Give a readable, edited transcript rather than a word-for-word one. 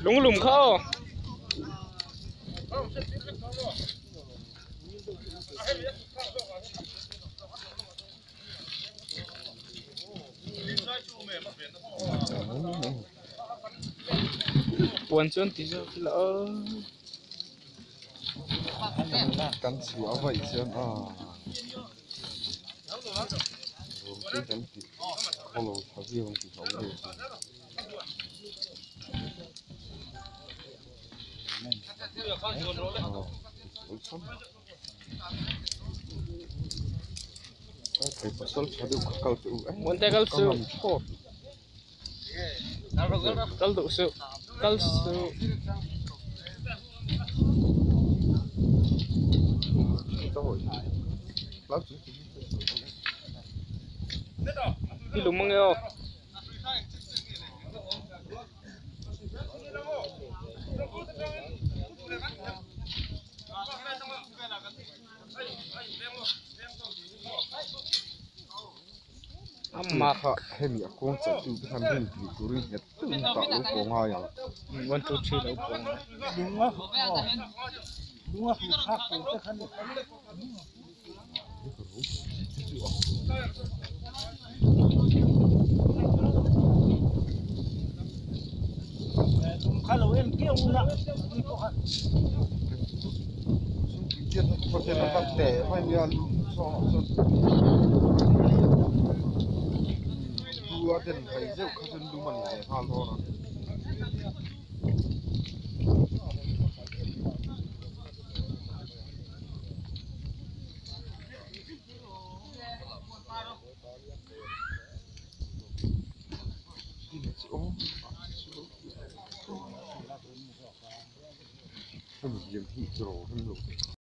Lunglum kha aw. Puan chuan ti zawk ila aw. Kan chhuah vaih chuan aw. Ruang chu kan ti khawlo tha viau ang tih hlauh deuh chu. Muante kal suh. Kal duh suh. Kal suh. I lum ange aw. Kha hemi a kawng chawlh tu te khan rin tih turin nghet deuhin tah lo pawh ngai ang. One two three lo pawh ngai.